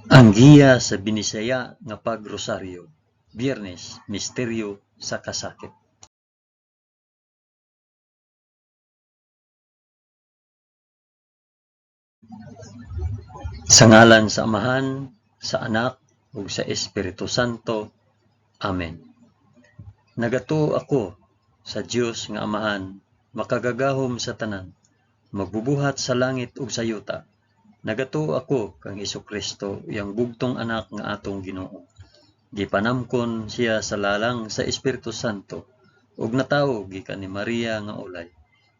Ang giya sa Binisaya nga Pagrosaryo, Biyernes, Misteryo sa Kasakit. Sa ngalan sa Amahan, sa Anak, ug sa Espiritu Santo. Amen. Nagatuo ako sa Dios nga Amahan, makagagahom sa tanan, magbubuhat sa langit ug sa yuta. Nagatuo ako kang Hesukristo, iyang bugtong anak nga atong Ginoo. Gipanamkon siya sa lalang sa Espiritu Santo, ug natawo gikan ni Maria nga ulay.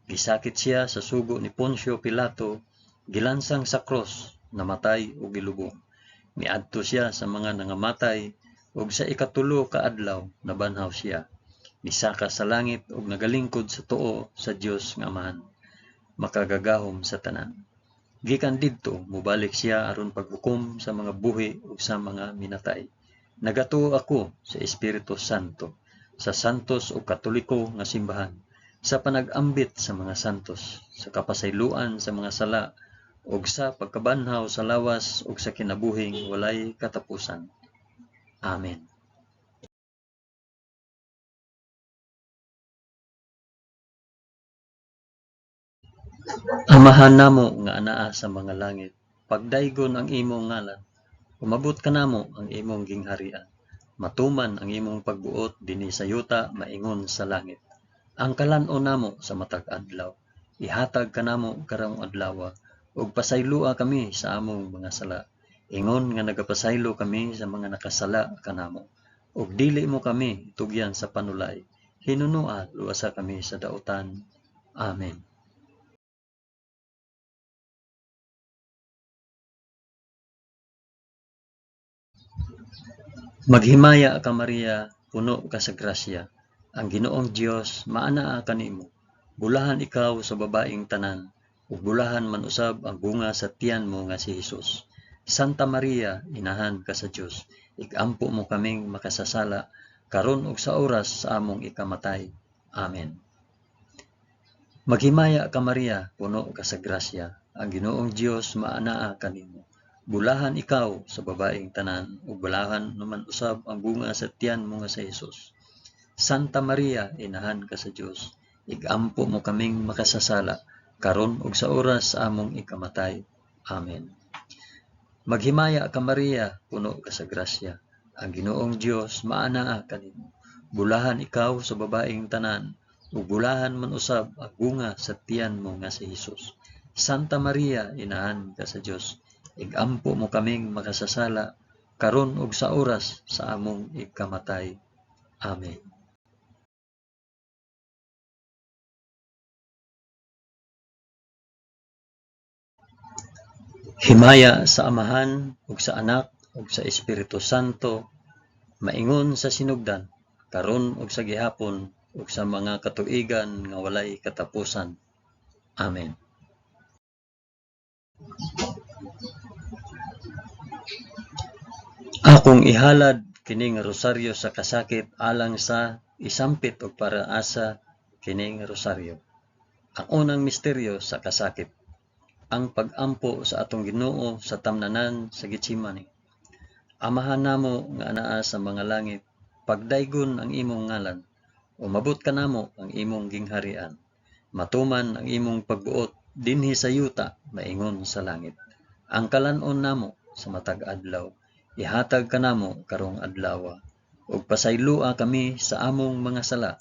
Gisakit siya sa sugo ni Poncio Pilato, gilansang sa krus, namatay ug gilubong. Miadto siya sa mga nangamatay, ug sa ikatulo ka adlaw nabanhaw siya. Misaka sa langit ug nagalingkod sa tuo sa Dios nga Amahan, makagagahom sa tanan. Gikan didto mobalik siya aron paghukom sa mga buhi ug sa mga minatay. Nagatuo ako sa Espiritu Santo, sa santos ug katoliko nga simbahan, sa panag-ambit sa mga santos, sa kapasayloan sa mga sala, ug sa pagkabanhaw sa lawas ug sa kinabuhing walay katapusan. Amen. Amahan namo nga anaa sa mga langit, pagdaygon ang imong ngalan, umabot kanamo ang imong gingharian. Matuman ang imong pagbuot dinhi sa yuta maingon sa langit. Ang kalan-on namo sa matag adlaw, ihatag kanamo karong adlawa, ug pasayloa kami sa among mga sala, ingon nga nagapasaylo kami sa mga nakasala kanamo. Ug dili mo kami itugyan sa panulay, hinunoa luwasa kami sa dautan. Amen. Maghimaya ka Maria, puno ka sa grasya. Ang Ginoong Dios maanaa kanimo. Bulahan ikaw sa babaeng tanan, ug bulahan man usab ang bunga sa tiyan mo nga si Hesus. Santa Maria, inahan ka sa Dios, igampo mo kaming makasasala, karon ug sa oras sa among ikamatay. Amen. Maghimaya ka Maria, puno ka sa grasya. Ang Ginoong Dios maanaa kanimo. Bulahan ikaw sa babaeng tanan, ug bulahan naman usab ang bunga sa tiyan mo nga si Hesus. Santa Maria, inahan ka sa Dios, igampo mo kaming makasasala, karon ug sa oras sa among ikamatay. Amen. Maghimaya ka Maria, puno ka sa grasya. Ang Ginoong Dios maanaa kanimo. Bulahan ikaw sa babaeng tanan, ug bulahan man usab ang bunga sa tiyan mo nga si Hesus. Santa Maria, inahan ka sa Dios, igampo mo kaming makasasala, karon ug sa oras sa among ikamatay. Amen. Himaya sa Amahan ug sa Anak ug sa Espiritu Santo, maingon sa sinugdan, karon ug sa gihapon ug sa mga katuigan nga walay katapusan. Amen. Akong ihalad kining rosaryo sa kasakit alang sa isampit og para asa kining rosaryo. Ang unang misteryo sa kasakit, ang pag-ampo sa atong Ginoo sa tamnanan sa Getsemani. Amahan namo nga anaa sa mga langit, pagdaygon ang imong ngalan, umabot kanamo ang imong gingharian. Matuman ang imong pagbuot dinhi sa yuta maingon sa langit. Ang kalan-on namo sa matag adlaw, ihatag kanamo karong adlawa, ug pasayloa kami sa among mga sala,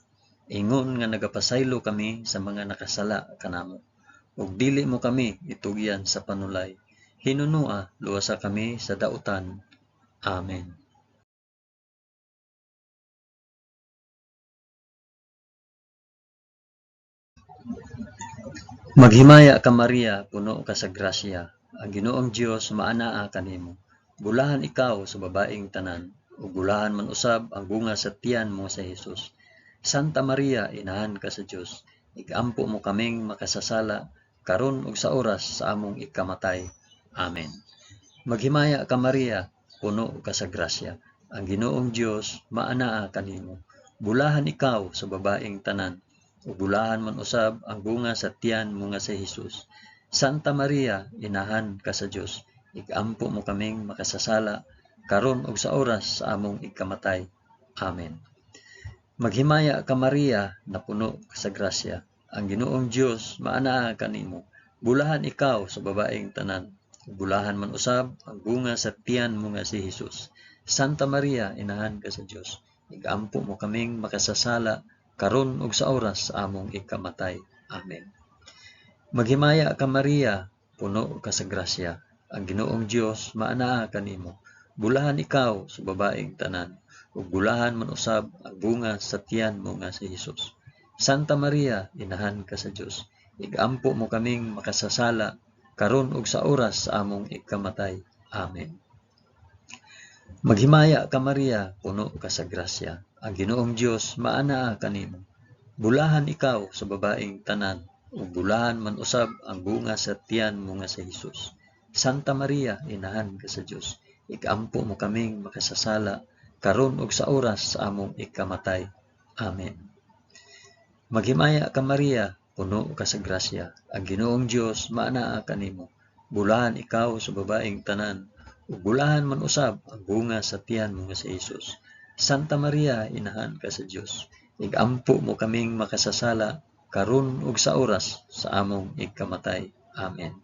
ingon nga nagapasaylo kami sa mga nakasala kanamo. Ug dili mo kami itugyan sa panulay, hinunoa luwasa kami sa dautan. Amen. Maghimaya ka Maria, puno ka sa grasya. Ang Ginoong Dios maanaa kanimo. Bulahan ikaw sa babaeng tanan, ug bulahan man usab ang bunga sa tiyan mo sa Hesus. Santa Maria, inahan ka sa Dios, igampo mo kaming makasasala, karon ug sa oras sa among ikamatay. Amen. Maghimaya ka Maria, puno ka sa grasya. Ang Ginoong Dios maanaa kanimo. Bulahan ikaw sa babaeng tanan, ug bulahan man usab ang bunga sa tiyan mo nga si Hesus. Santa Maria, inahan ka sa Dios, Igampo mo kaming makasasala, karon ug sa oras sa among ikamatay. Amen. Maghimaya ka Maria, napuno ka sa grasya. Ang Ginoong Dios maanaa kanimo. Bulahan ikaw sa babaeng tanan. Bulahan man usab ang bunga sa tiyan mo nga si Hesus. Santa Maria, inahan ka sa Dios. Igampo mo kaming makasasala, karon ug sa oras sa among ikamatay. Amen. Maghimaya ka Maria, puno ka sa grasya. Ang Ginoong Dios maanaa kanimo. Bulahan ikaw sa babaeng tanan, ug bulahan man usab ang bunga sa tiyan mo nga si Hesus. Santa Maria, inahan ka sa Dios. Igampo mo kaming makasasala, karon ug sa oras sa among ikamatay. Amen. Maghimaya ka Maria, puno ka sa grasya. Ang Ginoong Dios maanaa kanimo. Bulahan ikaw sa babaeng tanan, ug bulahan man usab ang bunga sa tiyan mo nga si Hesus. Santa Maria, inahan ka sa Dios. Igampo mo kaming makasasala, karon ug sa oras sa among ikamatay. Amen. Maghimaya ka Maria, puno ka sa grasya. Ang Ginoong Dios maanaa kanimo. Bulahan ikaw sa babaeng tanan, ug bulahan man usab ang bunga sa tiyan mo nga si Hesus. Santa Maria, inahan ka sa Dios. Igampo mo kaming makasasala, karon ug sa oras sa among ikamatay. Amen.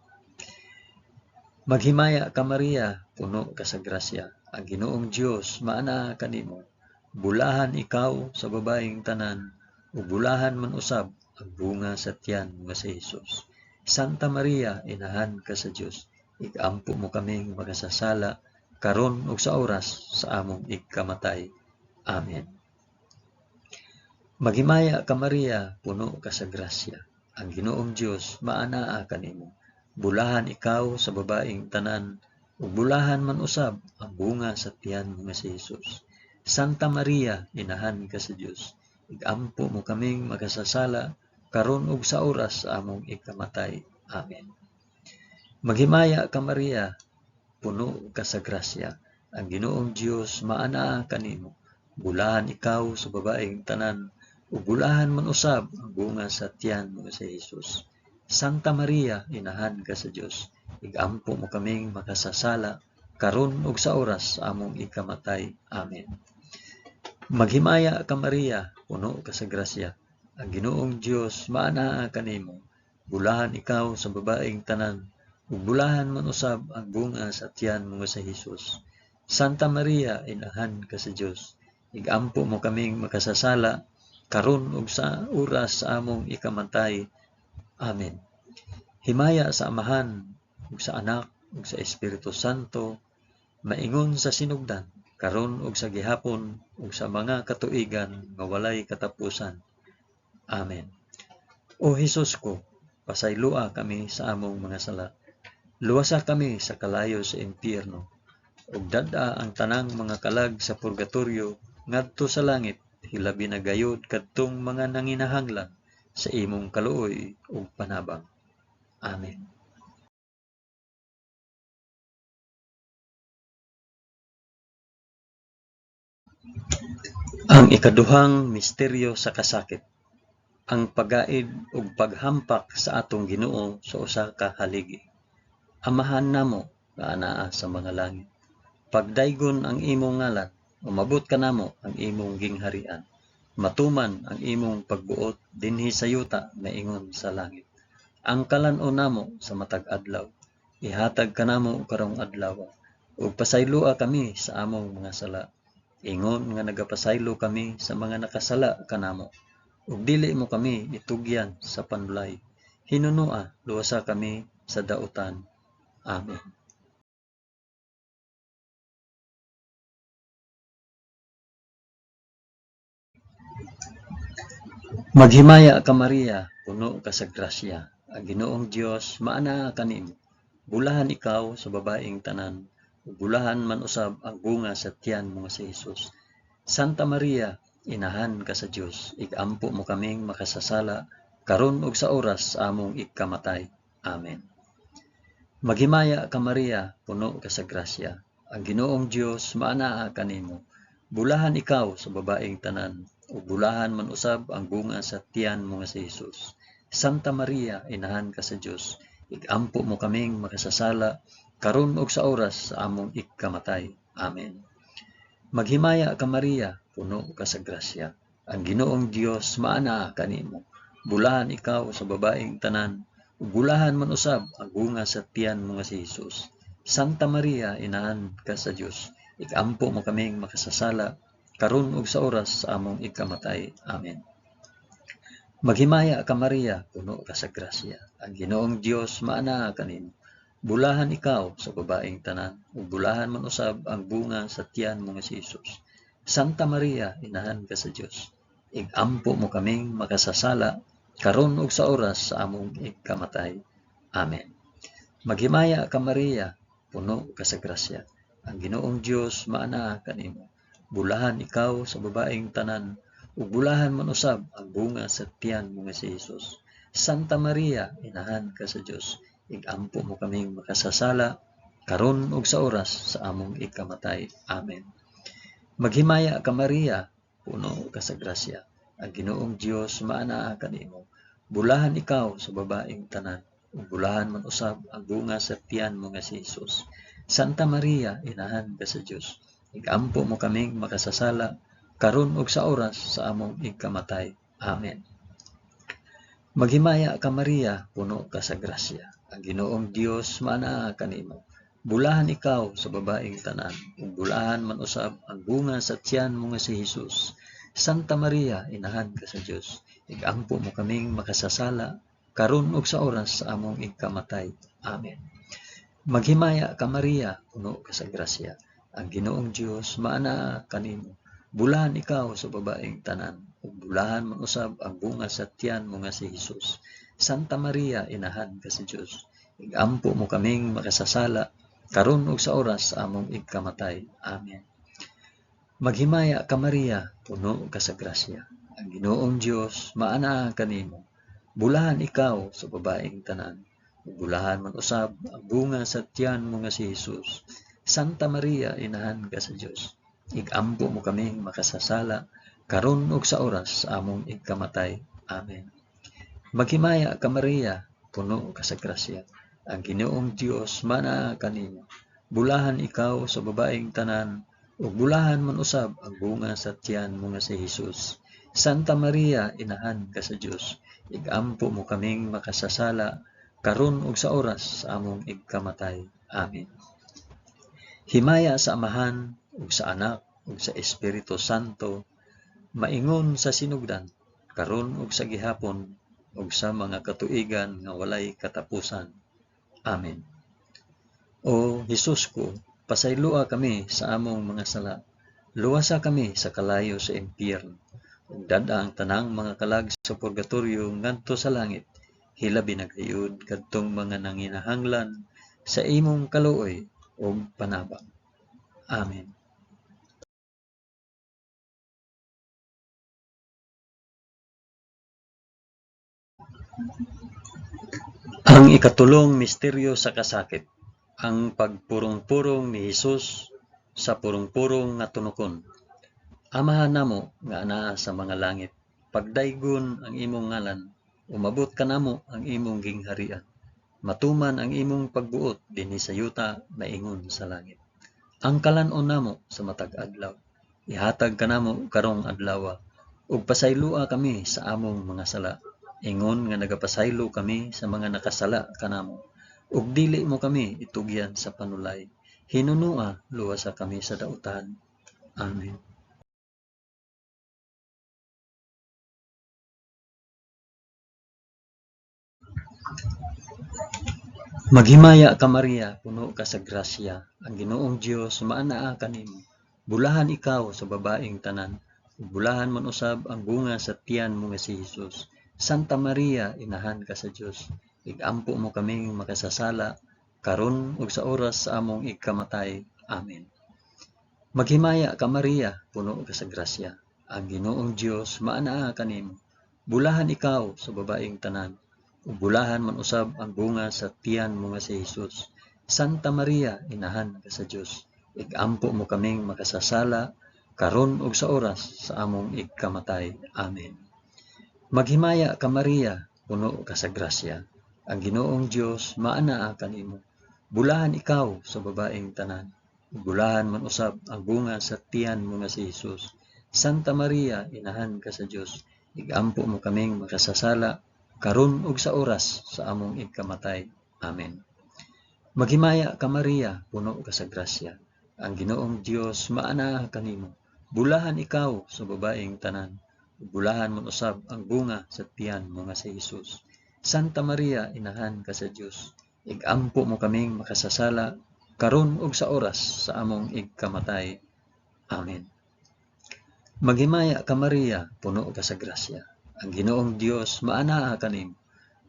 Maghimaya ka Maria, puno ka sa grasya. Ang Ginoong Dios maanaa kanimo. Bulahan ikaw sa babaeng tanan, ug bulahan man usab ang bunga sa tiyan mo nga si Hesus. Santa Maria, inahan ka sa Dios. Igampo mo kaming makasasala, karon ug sa oras sa among ikamatay. Amen. Maghimaya ka Maria, puno ka sa grasya. Ang Ginoong Dios maanaa kanimo. Bulahan ikaw sa babaeng tanan, ug bulahan man usab ang bunga sa tiyan mo nga si Hesus. Santa Maria, inahan ka sa Dios. Igampo mo kaming makasasala, karon ug sa oras sa among ikamatay. Amen. Maghimaya ka Maria, puno ka sa grasya. Ang Ginoong Dios maanaa kanimo. Bulahan ikaw sa babaeng tanan, ug bulahan man usab ang bunga sa tiyan mo nga si Hesus. Santa Maria, inahan ka sa Dios. Igampo mo kaming makasasala, karon ug sa oras sa among ikamatay. Amen. Maghimaya ka Maria, puno ka sa grasya. Ang Ginoong Dios maanaa kanimo. Bulahan ikaw sa babaeng tanan, ug bulahan man usab ang bunga sa tiyan mo nga si Hesus. Santa Maria, inahan ka sa Dios. Igampo mo kaming makasasala, karon ug sa oras sa among ikamatay. Amen. Himaya sa Amahan, ug sa Anak, ug sa Espiritu Santo, maingon sa sinugdan, karon ug sa gihapon, ug sa mga katuigan nga walay katapusan. Amen. O Hesus ko, pasayloa kami sa among mga sala. Luwasa kami sa kalayo sa impyerno, ug dad-a ang tanang mga kalag sa purgatorio ngadto sa langit, hilabi na gayod kadtong mga nanginahanglan sa imong kaluoy ug panabang. Amen. Ang ikaduhang misteryo sa kasakit, ang pagaid ug paghampak sa atong Ginoo sa usa ka haligi. Amahan namo nga anaa sa mga langit. Pagdaygon ang imong ngalan, umabot kanamo ang imong gingharian. Matuman ang imong pagbuot dinhi sa yuta maingon sa langit. Ang kalan-on namo sa matag adlaw, ihatag kanamo karong adlaw, ug pasayloa kami sa among mga sala, ingon nga nagapasaylo kami sa mga nakasala kanamo. Ug dili mo kami itugyan sa panulay, hinunoa luwasa kami sa dautan. Amen. Maghimaya ka Maria, puno ka sa grasya. Ang Ginoong Dios maanaa kanimo. Bulahan ikaw sa babaeng tanan, ug bulahan man usab ang bunga sa tiyan mo nga si Hesus. Santa Maria, inahan ka sa Dios, igampo mo kaming makasasala, karon ug sa oras sa among ikamatay. Amen. Maghimaya ka Maria, puno ka sa grasya. Ang Ginoong Dios maanaa kanimo. Bulahan ikaw sa babaeng tanan, ug bulahan man usab ang bunga sa tiyan mo nga si Hesus. Santa Maria, inahan ka sa Dios, igampo mo kaming makasasala, karon ug sa oras sa among ikamatay. Amen. Maghimaya ka Maria, puno ka sa grasya. Ang Ginoong Dios maanaa kanimo. Bulahan ikaw sa babaeng tanan, ug bulahan man usab ang bunga sa tiyan mo nga si Hesus. Santa Maria, inahan ka sa Dios, ikampo mo kaming makasasala, karon ug sa oras sa among ikamatay. Amen. Maghimaya ka Maria, puno ka sa grasya. Ang Ginoong Dios maanaa kanimo. Bulahan ikaw sa babaeng tanan, ug bulahan man usab ang bunga sa tiyan mo nga si Hesus. Santa Maria, inahan ka sa Dios, igampo mo kaming makasasala, karon ug sa oras sa among ikamatay. Amen. Maghimaya ka Maria, puno ka sa grasya. Ang Ginoong Dios maanaa kanimo. Bulahan ikaw sa babaeng tanan, ug bulahan man usab ang bunga sa tiyan mo nga si Hesus. Santa Maria, inahan ka sa Dios, igampo mo kaming makasasala, karon ug sa oras sa among ikamatay. Amen. Maghimaya ka Maria, puno ka sa grasya. Ang Ginoong Dios maanaa kanimo. Bulahan ikaw sa babaeng tanan, ug bulahan man usab ang bunga sa tiyan mo nga si Hesus. Santa Maria, inahan ka sa Dios, igampo mo kaming makasasala, karon ug sa oras sa among ikamatay. Amen. Maghimaya ka Maria, puno ka sa grasya. Ang Ginoong Dios maanaa kanimo. Bulahan ikaw sa babaeng tanan, ug bulahan man usab ang bunga sa tiyan mo nga si Hesus. Santa Maria, inahan ka sa Dios, igampo mo kaming makasasala, karon ug sa oras sa among ikamatay. Amen. Maghimaya ka Maria, puno ka sa grasya. Ang Ginoong Dios maanaa kanimo. Bulahan ikaw sa babaeng tanan, ug bulahan man usab ang bunga sa tiyan mo nga si Hesus. Santa Maria, inahan ka sa Dios, igampo mo kaming makasasala, karon ug sa oras sa among ikamatay. Amen. Maghimaya ka Maria, puno ka sa grasya. Ang Ginoong Dios maanaa kanimo. Bulahan ikaw sa babaeng tanan, ug bulahan man usab ang bunga sa tiyan mo nga si Hesus. Santa Maria, inahan ka sa Dios, igampo mo kaming makasasala, karon ug sa oras sa among ikamatay. Amen. Maghimaya ka Maria, puno ka sa grasya. Ang Ginoong Dios maanaa kanimo. Bulahan ikaw sa babaeng tanan, ug bulahan man usab ang bunga sa tiyan mo nga si Hesus. Santa Maria, inahan ka sa Dios, igampo mo kaming makasasala, karon ug sa oras sa among ikamatay. Amen. Himaya sa Amahan ug sa Anak ug sa Espiritu Santo, maingon sa sinugdan, karon ug sa gihapon, ug sa mga katuigan nga walay katapusan. Amen. O Hesus ko, pasayloa kami sa among mga sala. Luwasa kami sa kalayo sa impyerno. Ug dad-a ang tanang mga kalag sa purgatorio ngadto sa langit. Hilabi na gayud kadtong mga nanginahanglan sa imong kaluoy ug panabang. Amen. Ang ikatulong misteryo sa kasakit, ang pagpurong-purong ni Hesus sa purong-purong nga tunokon. Amahan namo nga anaa sa mga langit, pagdaygon ang imong ngalan, umabot kanamo ang imong gingharian. Matuman ang imong pagbuot dinhi sa yuta maingon sa langit. Ang kalan-on namo sa matag adlaw, ihatag kanamo karong adlawa, ug pasayloa kami sa among mga sala, ingon nga nagapasaylo kami sa mga nakasala kanamo. Ug dili mo kami itugyan sa panulay, hinunua luwasa kami sa dautan. Amen. Maghimaya ka Maria, puno ka sa grasya, ang Ginoong Dios maanaa kanimo. Bulahan ikaw sa babaeng tanan, ug bulahan man usab ang bunga sa tiyan mo nga si Hesus. Santa Maria, inahan ka sa Dios, igampo mo kaming makasasala, karon ug sa oras sa among ikamatay. Amen. Maghimaya ka Maria, puno ka sa grasya, ang Ginoong Dios maanaa kanimo. Bulahan ikaw sa babaeng tanan, ug bulahan man usab ang bunga sa tiyan mo nga si Hesus. Santa Maria, inahan ka sa Dios, igampo mo kaming makasasala, karon ug sa oras sa among ikamatay. Amen. Maghimaya ka Maria, puno ka sa grasya, ang Ginoong Dios maanaa kanimo. Bulahan ikaw sa babaeng tanan, ug bulahan man usab ang bunga sa tiyan mo nga si Hesus. Santa Maria, inahan ka sa Dios, igampo mo kaming makasasala, karon ug sa oras sa among igkamatay. Amen. Maghimaya ka Maria, puno ka sa grasya. Ang Ginoong Dios maanaa kanimo. Bulahan ikaw sa babaeng tanan, ug bulahan man usab ang bunga sa tiyan mo nga si Hesus. Santa Maria, inahan ka sa Dios, igampo mo kaming makasasala, karon ug sa oras sa among igkamatay. Amen. Maghimaya ka Maria, puno ka sa grasya. Ang Ginoong Dios maanaa kanimo.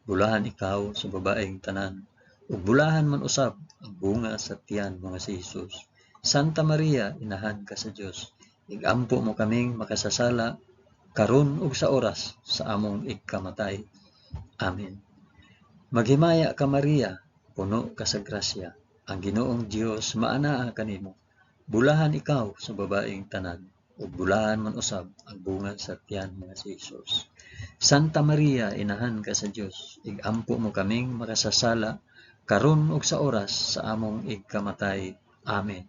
Bulahan ikaw sa babaeng tanan, ug bulahan man usab ang bunga sa tiyan mo nga si Hesus. Santa Maria, inahan ka sa Dios, igampo mo kaming makasasala, karon ug sa oras sa among igkamatay. Amen. Maghimaya ka Maria, puno ka sa grasya. Ang Ginoong Dios maanaa kanimo. Bulahan ikaw sa babaeng tanan, ug bulahan man usab ang bunga sa tiyan mo nga si Hesus. Santa Maria, inahan ka sa Dios, igampo mo kaming makasasala, karon ug sa oras sa among igkamatay. Amen.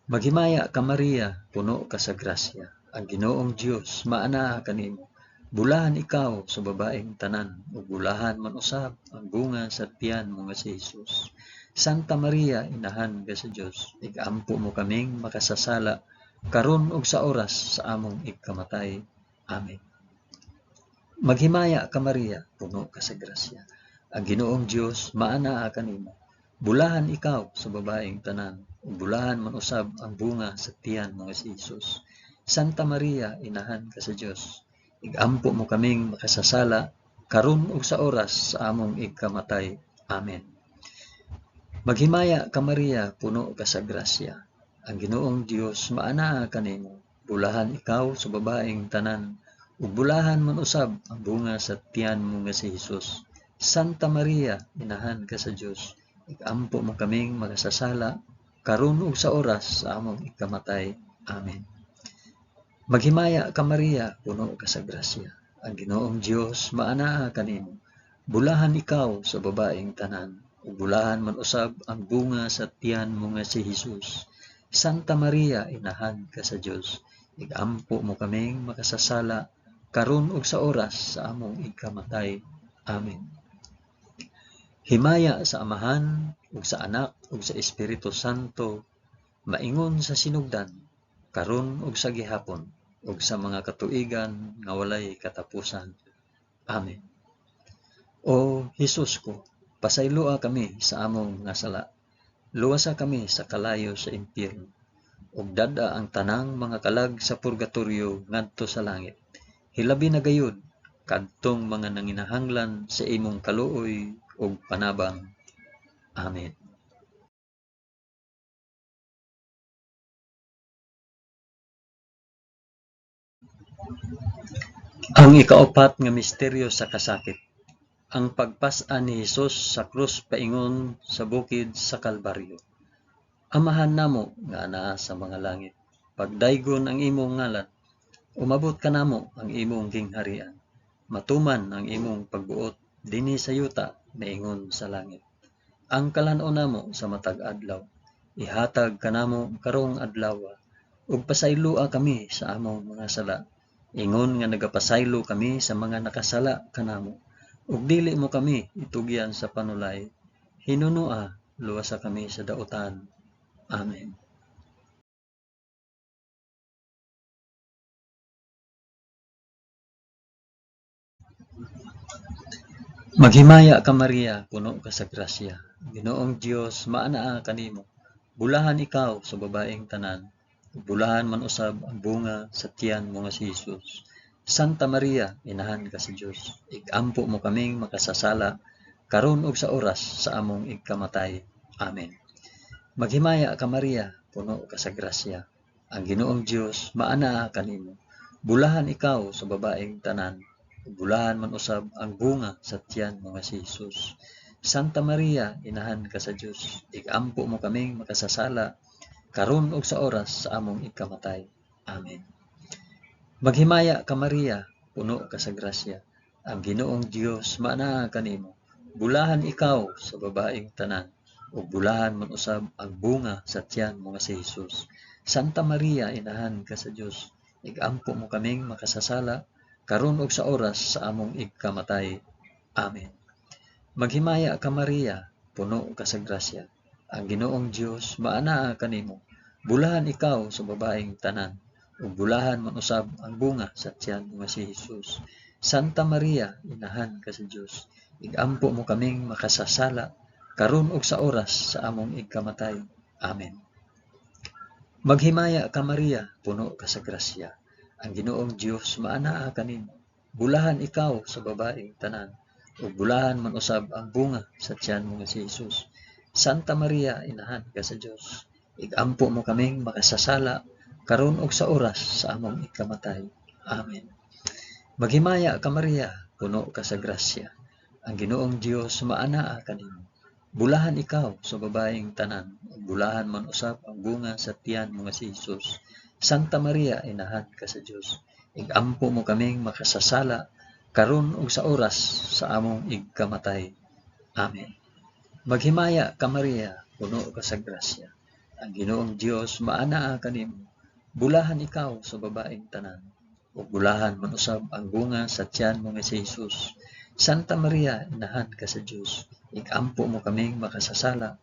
Maghimaya ka Maria, puno ka sa grasya. Ang Ginoong Dios maanaa kanimo. Bulahan ikaw sa babaeng tanan, ug bulahan man usab ang bunga sa tiyan mo nga si Hesus. Santa Maria, inahan ka sa Dios, igampo mo kaming makasasala, karon ug sa oras sa among igkamatay. Amen. Maghimaya ka Maria, puno ka sa grasya. Ang Ginoong Dios maanaa kanimo. Bulahan ikaw sa babaeng tanan, ug bulahan man usab ang bunga sa tiyan mo nga si Hesus. Santa Maria, inahan ka sa Dios, igampo mo kaming makasasala, karon ug sa oras sa among igkamatay. Amen. Maghimaya ka Maria, puno ka sa grasya. Ang Ginoong Dios maanaa kanimo. Bulahan ikaw sa babaeng tanan, ug bulahan man usab ang bunga sa tiyan mo nga si Hesus. Santa Maria, inahan ka sa Dios, igampo mo kaming makasasala, karon ug sa oras sa among igkamatay. Amen. Maghimaya ka Maria, puno ka sa grasya. Ang Ginoong Dios maanaa kanimo. Bulahan ikaw sa babaeng tanan, ug bulahan man usab ang bunga sa tiyan mo nga si Hesus. Santa Maria, inahan ka sa Dios, igampo mo kaming makasasala, karon ug sa oras sa among igkamatay. Amen. Himaya sa Amahan, ug sa Anak, ug sa Espiritu Santo, maingon sa sinugdan, karon ug sa gihapon, ug sa mga katuigan nga walay katapusan. Amen. O Hesus ko, pasayloa kami sa among mga sala. Luwasa kami sa kalayo sa impyerno, ug dad-a ang tanang mga kalag sa purgatorio ngadto sa langit. Hilabi na gayud kadtong mga nanginahanglan sa imong kaluoy ug panabang. Amen. Ang ikaapat nga misteryo sa kasakit, ang pagpas-an ni Hesus sa krus paingon sa bukid sa Kalbaryo. Amahan namo nga anaa sa mga langit, pagdaygon ang imong ngalan, umabot kanamo ang imong gingharian, matuman ang imong pagbuot dinhi sa yuta maingon sa langit. Ang kalan-on namo sa matag adlaw, ihatag kanamo karong adlaw, ug pasayloa kami sa among mga sala, ingon nga nagapasaylo kami sa mga nakasala kanamo, ug dili mo kami itugyan sa panulay, hinunoa luwasa kami sa dautan. Amen. Maghimaya ka Maria, puno ka sa grasya. Ginoong Dios maanaa kanimo. Bulahan ikaw sa babaeng tanan, ug bulahan man usab ang bunga sa tiyan mo nga si Hesus. Santa Maria, inahan ka sa Dios, igampo mo kaming makasasala, karon ug sa oras sa among igkamatay. Amen. Maghimaya ka Maria, puno ka sa grasya. Ang Ginoong Dios maanaa kanimo. Bulahan ikaw sa babaeng tanan, ug bulahan man usab ang bunga sa tiyan mo nga si Hesus. Santa Maria, inahan ka sa Dios, igampo mo kaming makasasala, karon ug sa oras sa among igkamatay. Amen. Maghimaya ka Maria, puno ka sa grasya. Ang Ginoong Dios maanaa kanimo. Bulahan ikaw sa babaeng tanan, ug bulahan man usab ang bunga sa tiyan mo nga si Hesus. Santa Maria, inahan ka sa Dios, igampo mo kaming makasasala, karon ug sa oras sa among igkamatay. Amen. Maghimaya ka Maria, puno ka sa grasya. Ang Ginoong Dios maanaa kanimo. Bulahan ikaw sa babaeng tanan, ug bulahan man usab ang bunga sa tiyan mo nga si Hesus. Santa Maria, inahan ka sa Dios, igampo mo kaming makasasala, karon ug sa oras sa among igkamatay. Amen. Maghimaya ka Maria, puno ka sa grasya. Ang Ginoong Dios maanaa kanimo. Bulahan ikaw sa babaeng tanan, ug bulahan man usab ang bunga sa tiyan mo nga si Hesus. Santa Maria, inahan ka sa Dios, igampo mo kaming makasasala, karon ug sa oras sa among ikamatay. Amen. Maghimaya ka Maria, puno ka sa grasya. Ang Ginoong Dios maanaa kanimo. Bulahan ikaw sa babaeng tanan, ug bulahan man usab ang bunga sa tiyan mo nga si Hesus. Santa Maria, inahan ka sa Dios, igampo mo kaming makasasala, karon ug sa oras sa among igkamatay. Amen. Maghimaya ka Maria, puno ka sa grasya. Ang Ginoong Dios maanaa kanimo. Bulahan ikaw sa babaeng tanan, ug bulahan man usab ang bunga sa tiyan mo nga si Hesus. Santa Maria, inahan ka sa Dios, igampo mo kaming makasasala,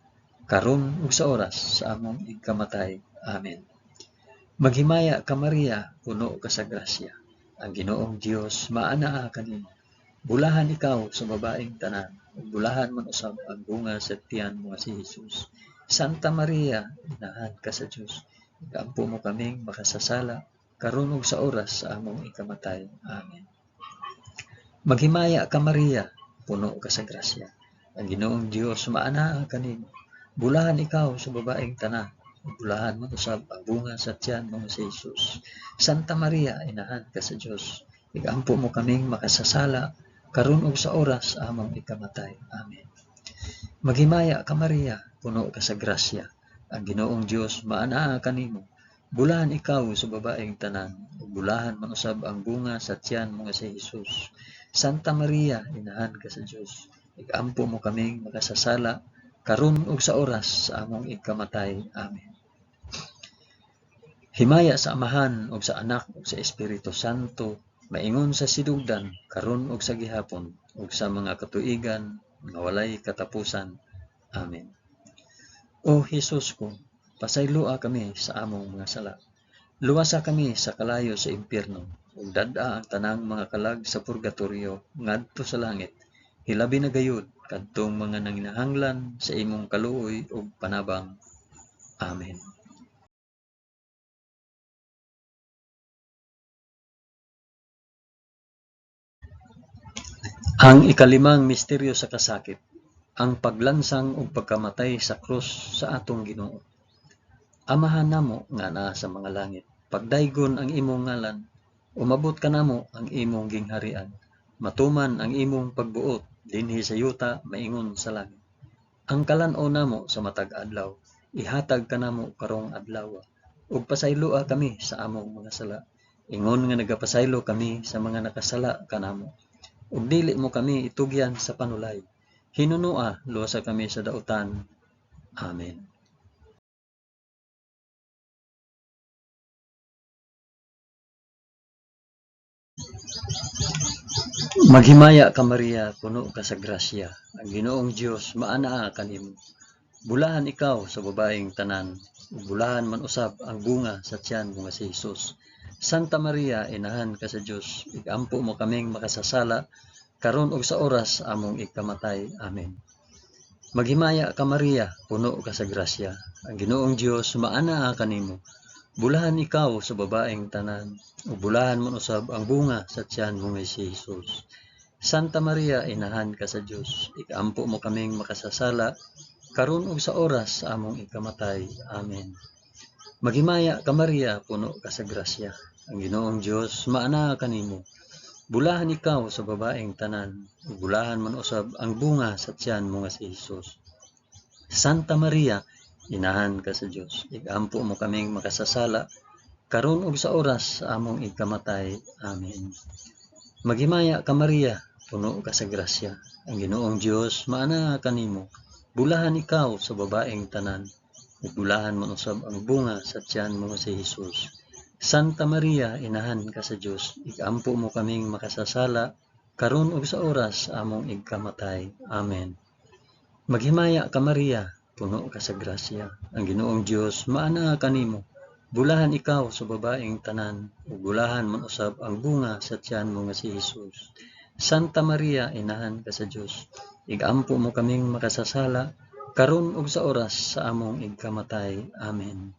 karon ug sa oras sa among igkamatay. Amen. Maghimaya ka Maria, puno ka sa grasya. Ang Ginoong Dios maanaa kanimo. Bulahan ikaw sa babaeng tanan, ug bulahan man usab ang bunga sa tiyan mo nga si Hesus. Santa Maria, inahan ka sa Dios, igampo mo kaming makasasala, karon ug sa oras sa among ikamatay. Amen. Maghimaya ka Maria, puno ka sa grasya. Ang Ginoong Dios maanaa kanimo. Bulahan ikaw sa babaeng tanan, ug bulahan man usab ang bunga sa tiyan mo nga si Hesus. Santa Maria, inahan ka sa Dios, igampo mo kaming makasasala, karon ug sa oras sa among ikamatay. Amen. Maghimaya ka Maria, puno ka sa grasya. Ang Ginoong Dios maanaa kanimo. Bulahan ikaw sa babaeng tanan, ug bulahan man usab ang bunga sa tiyan mo nga si Hesus. Santa Maria, inahan ka sa Dios, igampo mo kaming makasasala, karon ug sa oras sa among ikamatay. Amen. Himaya sa Amahan ug sa Anak ug sa Espiritu Santo, maingon sa sinugdan, karon ug sa gihapon, ug sa mga katuigan nga walay katapusan. Amen. O Hesus ko, pasayloa kami sa among mga sala. Luwasa kami sa kalayo sa impyerno, ug dad-a ang tanang mga kalag sa purgatorio ngadto sa langit. Hilabi na gayud kadtong mga nanginahanglan sa imong kaluoy ug panabang. Amen. Ang ikalimang misteryo sa kasakit, ang paglansang ug pagkamatay sa krus sa atong Ginoo. Amahan namo nga naa sa mga langit, pagdaygon ang imong ngalan, umabot kanamo ang imong gingharian, matuman ang imong pagbuot dinhi sa yuta maingon sa langit. Ang kalan-on namo sa matag adlaw, ihatag kanamo karong adlaw, ug pasayloa kami sa among mga sala, ingon nga nagapasaylo kami sa mga nakasala kanamo. Ug dili mo kami itugyan sa panulay, hinunua luwasa kami sa dautan. Amen. Maghimaya ka Maria, puno ka sa grasya. Ang Ginoong Dios maanaa kanimo. Bulahan ikaw sa babaeng tanan, ug bulahan man usab ang bunga sa tiyan mo nga si Hesus. Santa Maria, inahan ka sa Dios, igampo mo kaming makasasala, karon ug sa oras among ikamatay. Amen. Maghimaya ka Maria, puno ka sa grasya. Ang Ginoong Dios maanaa kanimo. Bulahan ikaw sa babaeng tanan, ug bulahan man usab ang bunga sa tiyan mo nga si Hesus. Santa Maria, inahan ka sa Dios, ikampo mo kaming makasasala, karon ug sa oras sa among ikamatay. Amen. Maghimaya ka Maria, puno ka sa grasya. Ang Ginoong Dios maanaa kanimo. Bulahan ikaw sa babaeng tanan, ug bulahan man usab ang bunga sa tiyan mo nga si Hesus. Santa Maria, inahan ka sa Dios, igampo mo kaming makasasala, karon ug sa oras sa among ikamatay. Amen. Maghimaya ka Maria, puno ka sa grasya. Ang Ginoong Dios maanaa kanimo. Bulahan ikaw sa babaeng tanan, ug bulahan man usab ang bunga sa tiyan mo nga si Hesus. Santa Maria, inahan ka sa Dios, igampo mo kaming makasasala, karon ug sa oras sa among igkamatay. Amen. Maghimaya ka Maria, puno ka sa grasya, ang Ginoong Dios maanaa kanimo. Bulahan ikaw sa babaeng tanan, ug bulahan man usab ang bunga sa tiyan mo nga si Hesus. Santa Maria, inahan ka sa Dios, igampo mo kaming makasasala, karon ug sa oras sa among igkamatay. Amen.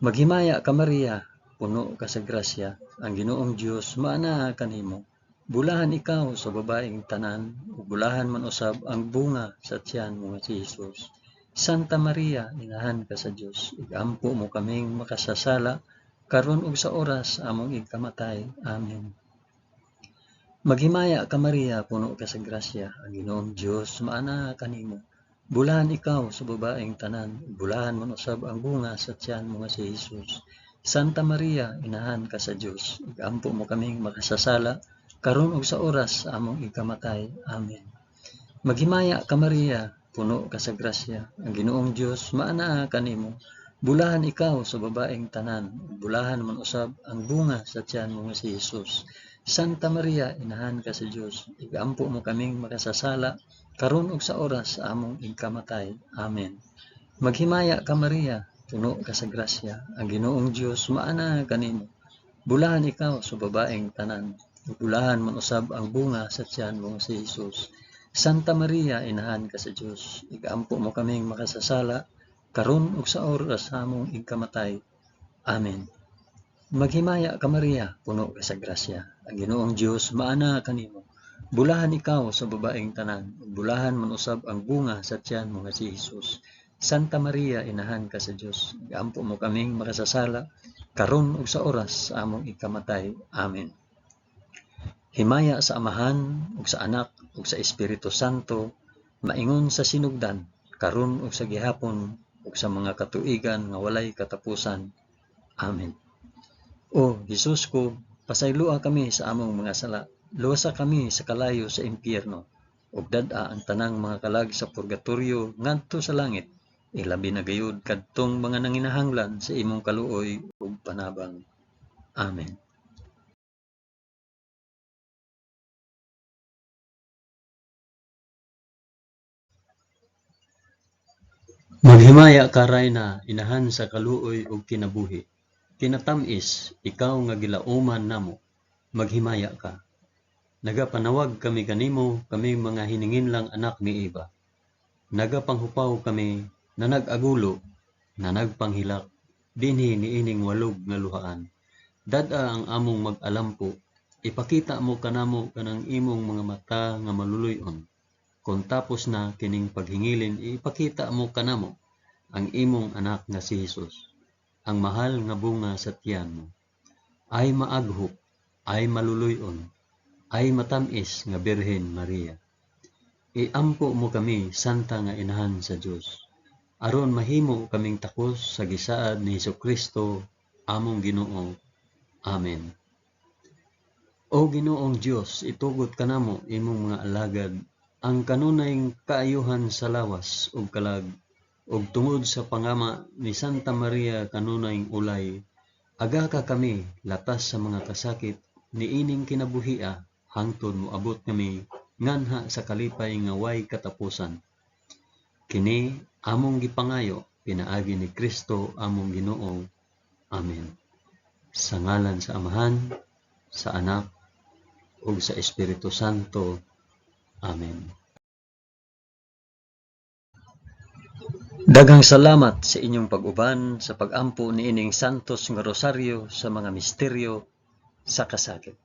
Maghimaya ka Maria, puno ka sa grasya, ang Ginoong Dios maanaa kanimo. Bulahan ikaw sa babaeng tanan, ug bulahan man usab ang bunga sa tiyan mo nga si Hesus. Santa Maria, inahan ka sa Dios, igampo mo kaming makasasala, karon ug sa oras sa among igkamatay. Amen. Maghimaya ka Maria, puno ka sa grasya, ang Ginoong Dios maanaa kanimo. Bulahan ikaw sa babaeng tanan, ug bulahan man usab ang bunga sa tiyan mo nga si Hesus. Santa Maria, inahan ka sa Dios, igampo mo kaming makasasala, karon ug sa oras sa among igkamatay. Amen. Maghimaya ka Maria, puno ka sa grasya, ang Ginoong Dios maanaa kanimo. Bulahan ikaw sa babaeng tanan, ug bulahan man usab ang bunga sa tiyan mo nga si Hesus. Santa Maria, inahan ka sa Dios, igampo mo kaming makasasala, karon ug sa oras sa among igkamatay. Amen. Maghimaya ka Maria, puno ka sa grasya, ang Ginoong Dios maanaa kanimo. Bulahan ikaw sa babaeng tanan, ug bulahan man usab ang bunga sa tiyan mo nga si Hesus. Santa Maria, inahan ka sa Dios, igampo mo kaming makasasala, karon ug sa oras sa among igkamatay. Amen. Maghimaya ka Maria, puno ka sa grasya, ang Ginoong Dios maanaa kanimo. Bulahan ikaw sa babaeng tanan, ug bulahan man usab ang bunga sa tiyan mo nga si Hesus. Santa Maria, inahan ka sa Dios, igampo mo kaming makasasala, karon ug sa oras sa among igkamatay. Amen. Himaya sa Amahan ug sa Anak ug sa Espiritu Santo, maingon sa sinugdan, karon ug sa gihapon ug sa mga katuigan nga walay katapusan. Amen. O Hesus ko, pasayloa kami sa among mga sala, luwasa kami sa kalayo sa impyerno, ug dad-a ang tanang mga kalag sa purgatorio ngadto sa langit, ilabi na gayud kadtong mga nanginahanglan sa imong kaluoy ug panabang. Amen. Maghimaya ka Rayna, inahan sa kaluoy ug kinabuhi. Kinatam-is, ikaw nga gilauman namo, maghimaya ka. Nagapanawag kami kanimo, kaming mga hininginlang anak ni Eva. Nagapanghupaw kami, na nag-agulo, na nagpanghilak, dinhi niining walog nga luhaan. Dad-a ang among mag-alampo, ipakita mo kanamo kanang imong mga mata nga maluluy-on. Kon tapos na kining paghingilin, ipakita mo kanamo ang imong anak nga si Hesus, ang mahal nga bunga sa tiyan mo. Ay maaghop, ay maluluy-on, ay matam-is nga Birhen Maria. Iampo mo kami, Santa nga Inahan sa Dios, aron mahimo kaming takos sa gisaad ni Hesukristo, among Ginoo. Amen. O Ginoong Dios, itugot kanamo imong mga alagad ang kanunay kaayuhan sa lawas ug kalag, ug tungod sa pangama ni Santa Maria kanunay ulay, agaka kami latas sa mga kasakit niining kinabuhia hangtod moabot kami nganha sa kalipay nga way katapusan. Kini among gipangayo pinaagi ni Kristo among Ginoo. Amen. Sa ngalan sa Amahan, sa Anak, ug sa Espiritu Santo. Amen. Daghang salamat sa inyong pag-uban sa pag-ampo niining Santos nga Rosaryo sa mga misteryo sa kasakit.